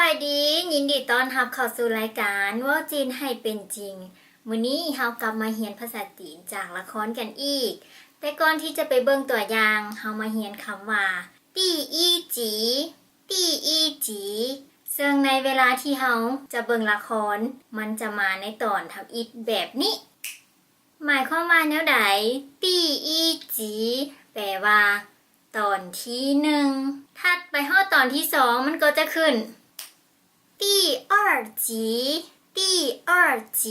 ສະບາຍດີ, ຍິນດີຕ້ອນຮັບເຂົ້າສູ່ລາຍການເວົ້າຈີນໃຫ້ເປັນຈິງ. ມື້ນີ້ເຮົາກັບມາຮຽນພາສາຈີນຈາກລະຄອນກັນອີກ, ແຕ່ກ່ອນທີ່ຈະໄປເບິ່ງຕົວຢ່າງ, ເຮົາມາຮຽນຄຳວ່າ 第一集, 第一集, ເຊິ່ງໃນເວລາທີ່ເຮົາຈະເບິ່ງລະຄອນ, ມັນຈະມາໃນຕອນທຳອິດແບບນີ້. ໝາຍຄວາມວ່າແນວໃດ? 第一集 ແປວ່າຕອນທີໜຶ່ງ. ຖັດໄປຮອດຕອນທີສອງ ມັນກໍຈະຂຶ້ນ 第二集, 第二集,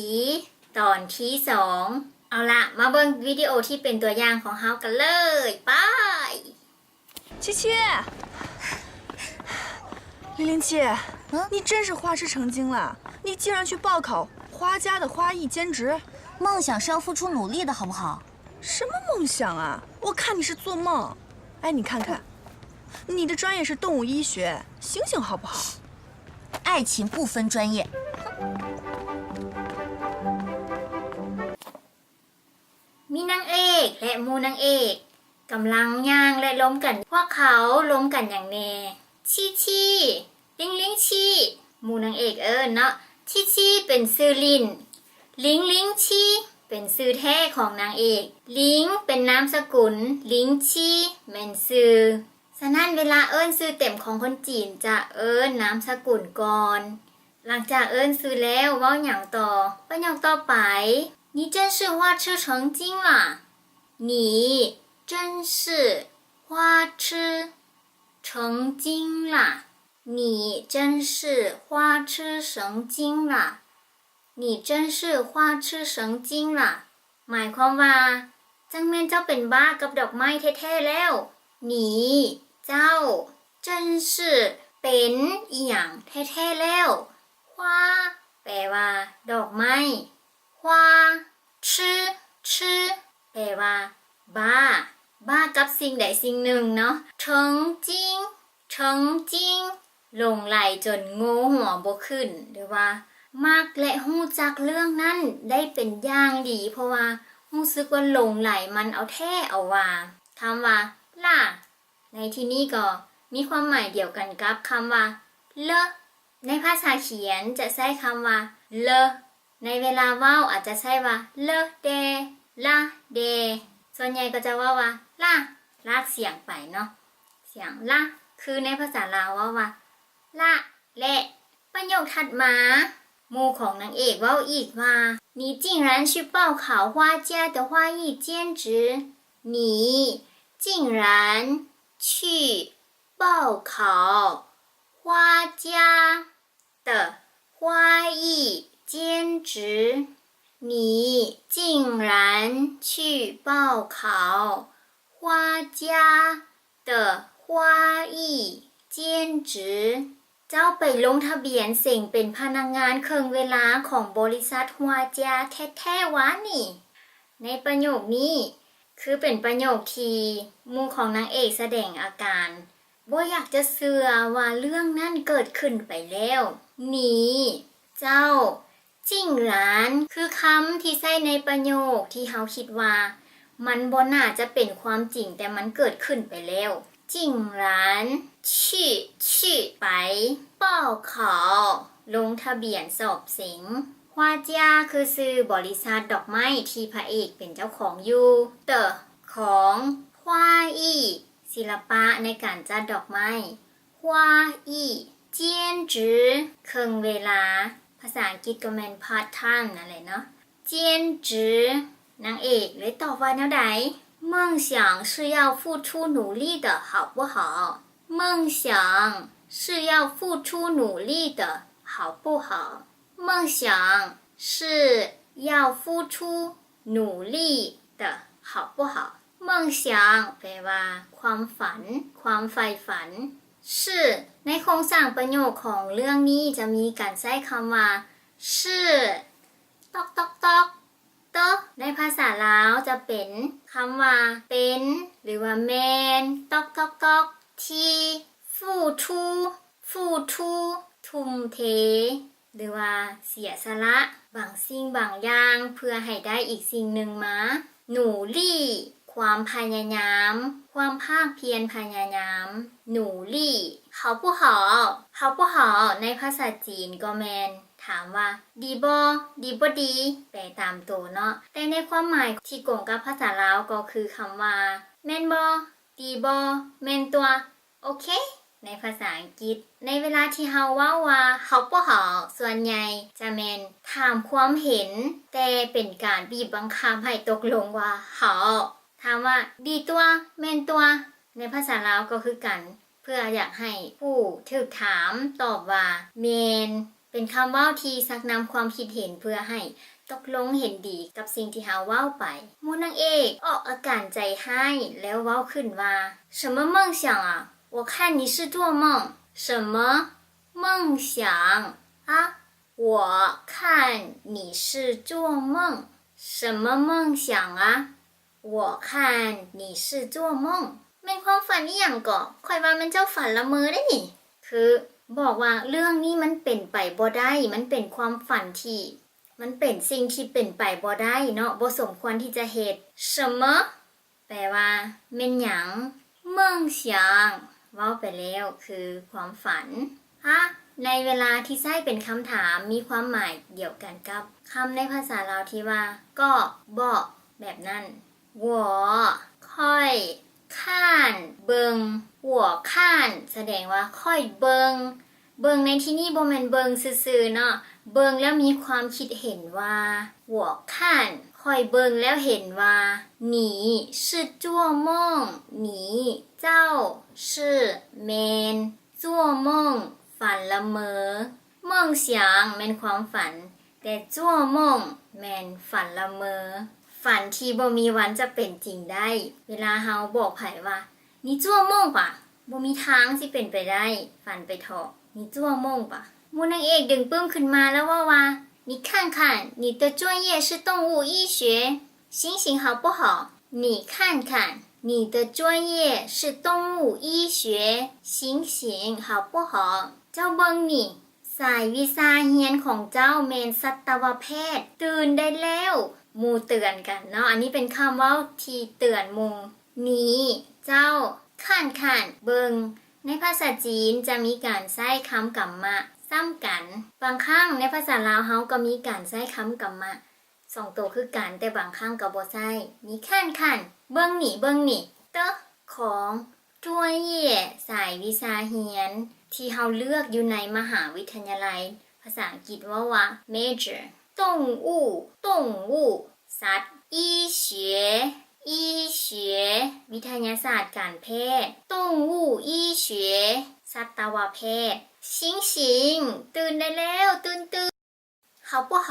ຕອນທີສອງ. ເອົາລະ, ມາເບິ່ງວິດີໂອທີ່ເປັນຕົວຢ່າງຂອງເຮົາກັນເລີຍ. ໄປ! 七七，零零七，你真是花痴成精了！你竟然去报考花家的花艺兼职。梦想是要付出努力的，好不好？什么梦想啊？我看你是做梦。哎，你看看，你的专业是动物医学，醒醒好不好？爱情不分专业。 ມີນາງເອກ ແລະ ໝູ່ນາງເອກ ກຳລັງຍ່າງ ແລະ ລົມກັນ. ພວກເຂົາລົມກັນຫຍັງແດ່? ຊີຊີ ລິງລິງຊີ ໝູ່ນາງເອກເອີ້ນເນາະ. ຊີຊີ ເປັນຊື່ຫຼິ້ນ. ລິງລິງຊີ ເປັນຊື່ແທ້ຂອງນາງເອກ. ລິງ ເປັນນາມສະກຸນ, ລິງຊີ ແມ່ນຊື່. ສະນັ້ນ ເວລາເອີ້ນຊື່ເຕັມຂອງຄົນຈີນ ຈະເອີ້ນນາມສະກຸນກ່ອນ. ຫຼັງຈາກເອີ້ນຊື່ແລ້ວ ເວົ້າຫຍັງຕໍ່? ປະໂຫຍກຕໍ່ໄປ 你真是花痴成精啦！你真是花痴成精啦！你真是花痴成精啦！你真是花痴成精啦！ ໝາຍຄວາມວ່າ ຈັ່ງແມ່ນເຈົ້າເປັນບ້າກັບດອກໄມ້ແທ້ໆແລ້ວ. 你 ເຈົ້າ, 真是 ເປັນອີ່ຫຍັງແທ້ໆແລ້ວ. 花 ແປວ່າ ດອກໄມ້. 花痴 痴 ແປວ່າ ບ້າ, ບ້າກັບສິ່ງໃດສິ່ງໜຶ່ງເນາະ. 成精 成精 ຫຼົງໄຫຼຈົນໂງ່ຫົວບໍ່ຂຶ້ນ ຫຼືວ່າ ມັກ ແລະ ຮູ້ຈັກເລື່ອງນັ້ນໄດ້ເປັນຢ່າງດີ ເພາະວ່າຮູ້ສຶກວ່າຫຼົງໄຫຼ ມັນເອົາແທ້ເອົາວ່າ. ຄຳວ່າ ລາ ໃນທີ່ນີ້ກໍມີຄວາມໝາຍດຽວກັນກັບຄຳວ່າ ເລີ. ໃນພາສາຂຽນຈະໃຊ້ຄຳວ່າ ເລີ. ໃນເວລາເວົ້າອາດຈະໃຊ້ວ່າ ເລີແດ່, ລາແດ່. ສ່ວນໃຫຍ່ກໍຈະເວົ້າວ່າ ລາ, ລາກສຽງໄປເນາະ, ສຽງລາ. ຄືໃນພາສາລາວເວົ້າວ່າ ລະ ແລະ. ປະໂຫຍກຖັດມາ, ໝູ່ຂອງນາງເອກເວົ້າອີກວ່າ 你竟然去报考花家的花艺兼职. 你竟然去报考花家 的花艺兼职。你竟然去报考花家的花艺兼职。 ເຈົ້າໄປລົງທະບຽນເສັງເປັນພະນັກງານເຄິ່ງເວລາຂອງບໍລິສັດຫົວຈາແທ້ໆຫວານີ້? ໃນປະໂຫຍກນີ້ ຄືເປັນປະໂຫຍກທີ່ໝູ່ຂອງນາງເອກສະແດງອາການ ບໍ່ຢາກຈະເຊື່ອວ່າເລື່ອງນັ້ນເກີດຂຶ້ນໄປແລ້ວ. 你 ເຈົ້າ, 竟然 ຄືຄຳທີ່ໃຊ້ໃນປະໂຫຍກທີ່ເຮົາຄິດວ່າມັນບໍ່ໜ້າຈະເປັນຄວາມຈິງ ແຕ່ມັນເກີດຂຶ້ນໄປແລ້ວ. 竟然 去 去 ໄປ 报考 ລົງທະບຽນສອບເສັງ 花家 ຄືຊື່ບໍລິສັດດອກໄມ້ທີ່ພະເອກເປັນເຈົ້າຂອງຢູ່ 的 ຂອງ 花艺 ສິລະປະໃນການຈັດດອກໄມ້ 花艺兼职 ເຄິ່ງເວລາ ພາສາອັງກິດກໍແມ່ນ part time ນັ້ນແຫຼະເນາະ 兼职 ນາງເອກເລີຍຕອບວ່າແນວໃດ? 梦想是要付出努力的，好不好？梦想是要付出努力的，好不好？梦想是要付出努力的，好不好？梦想 ແປວ່າ ຄວາມຝັນ, ຄວາມໃຝ່ຝັນ. 是 ໃນໂຄງສ້າງປະໂຫຍກຂອງເລື່ອງນີ້ຈະມີການໃຊ້ຄຳວ່າ 是 ຕອກຕອກຕອກ 的 ໃນພາສາລາວຈະເປັນຄຳວ່າ ເປັນ ຫຼືວ່າ ແມ່ນ ຕອກຕອກຕອກ ທີ່ 付出 付出 ທຸ່ມເທ ຫຼືວ່າເສຍສະຫຼະບາງສິ່ງບາງຢ່າງເພື່ອໃຫ້ໄດ້ອີກສິ່ງໜຶ່ງມາ. 努力 ຄວາມພະຍາຍາມ, ຄວາມພາກພຽນພະຍາຍາມ. 努力 好不好? 好好不好 ໃນພາສາຈີນກໍແມ່ນຖາມວ່າ ດີບໍ່? ດີບໍ່ດີ? ແປຕາມໂຕເນາະ, ແຕ່ໃນຄວາມໝາຍທີ່ກົງກັບພາສາລາວກໍຄືຄຳວ່າ ແມ່ນບໍ່? ດີບໍ່? ແມ່ນຕົວະ? ໂອເຄ ໃນພາສາອັງກິດ. ໃນເວລາທີ່ເຮົາເວົ້າວ່າ 好不好 ສ່ວນໃຫຍ່ຈະແມ່ນຖາມຄວາມເຫັນ, ແຕ່ເປັນການບີບບັງຄັບໃຫ້ຕົກລົງວ່າ 好. ຖາມວ່າ ດີຕົວະ? ແມ່ນຕົວະ? ໃນພາສາລາວກໍຄືກັນ, ເພື່ອຢາກໃຫ້ຜູ້ຖືກຖາມຕອບວ່າ ແມ່ນ. ເປັນຄຳເວົ້າທີ່ຊັກນຳຄວາມຄິດເຫັນເພື່ອໃຫ້ຕົກລົງເຫັນດີກັບສິ່ງທີ່ເຮົາເວົ້າໄປ. ໝູ່ນາງເອກອອກອາການໃຈຮ້າຍແລ້ວເວົ້າຂຶ້ນວ່າ 什么梦想啊？我看你是做梦。什么梦想啊？我看你是做梦。什么梦想啊？ 我看你是做梦。 ແມ່ນຄວາມຝັນອີ່ຫຍັງເກາະ? ຂ້ອຍວ່າແມ່ນເຈົ້າຝັນລະເມີເດ້ນີ້. ຄືບອກວ່າເລື່ອງນີ້ມັນເປັນໄປບໍ່ໄດ້, ມັນເປັນຄວາມຝັນທີ່ ມັນເປັນສິ່ງທີ່ເປັນໄປບໍ່ໄດ້ເນາະ, ບໍ່ສົມຄວນທີ່ຈະເຮັດ. 什么 ແປວ່າ ແມ່ນຫຍັງ? 梦想 ເວົ້າໄປແລ້ວ ຄືຄວາມຝັນ. ອະ ໃນເວລາທີ່ໃຊ້ເປັນຄຳຖາມ ມີຄວາມໝາຍດຽວກັນກັບຄຳໃນພາສາລາວທີ່ວ່າ ກໍ ເບາະ ແບບນັ້ນ. 我 ຂ້ອຍ 看 ເບິ່ງ. 我看 ສະແດງວ່າຂ້ອຍເບິ່ງ. ເບິ່ງໃນທີ່ນີ້ບໍ່ແມ່ນເບິ່ງຊື່ໆເນາະ, ເບິ່ງແລ້ວມີຄວາມຄິດເຫັນວ່າ. 我看 ຂ້ອຍເບິ່ງແລ້ວເຫັນວ່າ. 你是做梦. 你 ເຈົ້າ. 是 ແມ່ນ. 做梦 ຝັນລະເມີ. 梦想 ແມ່ນຄວາມຝັນ, ແຕ່ 做梦 ແມ່ນຝັນລະເມີ, ຝັນທີ່ບໍ່ມີວັນຈະເປັນຈິງໄດ້. ເວລາເຮົາບອກໃຜວ່າ 你做梦吧 ບໍ່ມີທາງຊິເປັນໄປໄດ້, ຝັນໄປເຖາະ. 你做梦吧. ໝູ່ນາງເອກດຶງປຶ້ມຂຶ້ນມາແລ້ວເວົ້າວ່າ 你看看你的专业是动物医学， 醒醒好不好？你看看你的专业是动物医学，醒醒好不好？ ເຈົ້າເບິ່ງນີ້, ສາຍວິຊາຮຽນຂອງເຈົ້າແມ່ນສັດຕະວະແພດ, ຕື່ນໄດ້ແລ້ວ. ໝູ່ເຕືອນກັນເນາະ, ອັນນີ້ເປັນຄຳເວົ້າທີ່ເຕືອນໝູ່. 你 ເຈົ້າ, 看看 ເບິ່ງ. ໃນພາສາຈີນຈະມີການໃຊ້ຄຳກຳມະຊ້ຳກັນ. ບາງຄັ້ງໃນພາສາລາວເຮົາກໍມີການໃຊ້ຄຳກຳມະ ສອງໂຕຄືກັນ, ແຕ່ບາງຄັ້ງກໍບໍ່ໃຊ້. 你看看 ເບິ່ງນີ້, ເບິ່ງນີ້. 的 ຂອງ 专业 ສາຍວິຊາຮຽນ ທີ່ເຮົາເລືອກຢູ່ໃນມະຫາວິທະຍາໄລ. ພາສາອັງກິດເວົ້າວ່າ major. 动物 动物 ສັດ. 医学 医学 ວິທະຍາສາດການແພດ. 动物医学 ສັດຕະວະແພດ. 醒醒 ຕື່ນໄດ້ແລ້ວ, ຕື່ນໆ. 好不好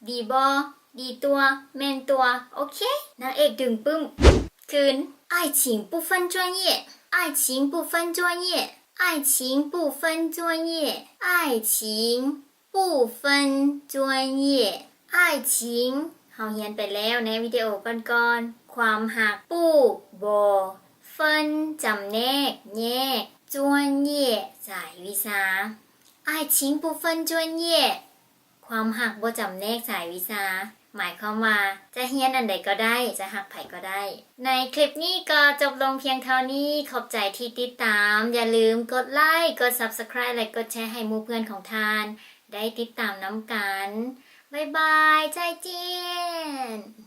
ດີບໍ່? ດີຕົວະ? ແມ່ນຕົວະ? ໂອເຄ. ນາງເອກດຶງປຶ້ມຄືນ. 爱情不分专业，爱情不分专业，爱情不分专业，爱情不分专业，爱情 ເຮົາຮຽນໄປແລ້ວໃນວິດີໂອກ່ອນໆ. ຄວາມຮັກ 不 ບໍ່ 分 ຈຳແນກ ແຍກ 专业 ສາຍວິຊາ. 爱情不分专业 ຄວາມຮັກບໍ່ຈຳແນກສາຍວິຊາ ໝາຍຄວາມວ່າຈະຮຽນອັນໃດກໍໄດ້, ຈະຮັກໃຜກໍໄດ້. ໃນຄລິບນີ້ກໍຈົບລົງພຽງເທົ່ານີ້. ຂອບໃຈທີ່ຕິດຕາມ. ຢ່າລືມກົດໄລ, ກົດ Subscribe ແລະ ກົດແຊໃຫ້ໝູ່ເພື່ອນຂອງທ່ານໄດ້ຕິດຕາມນຳກັນ. ບາຍບາຍ, 再见.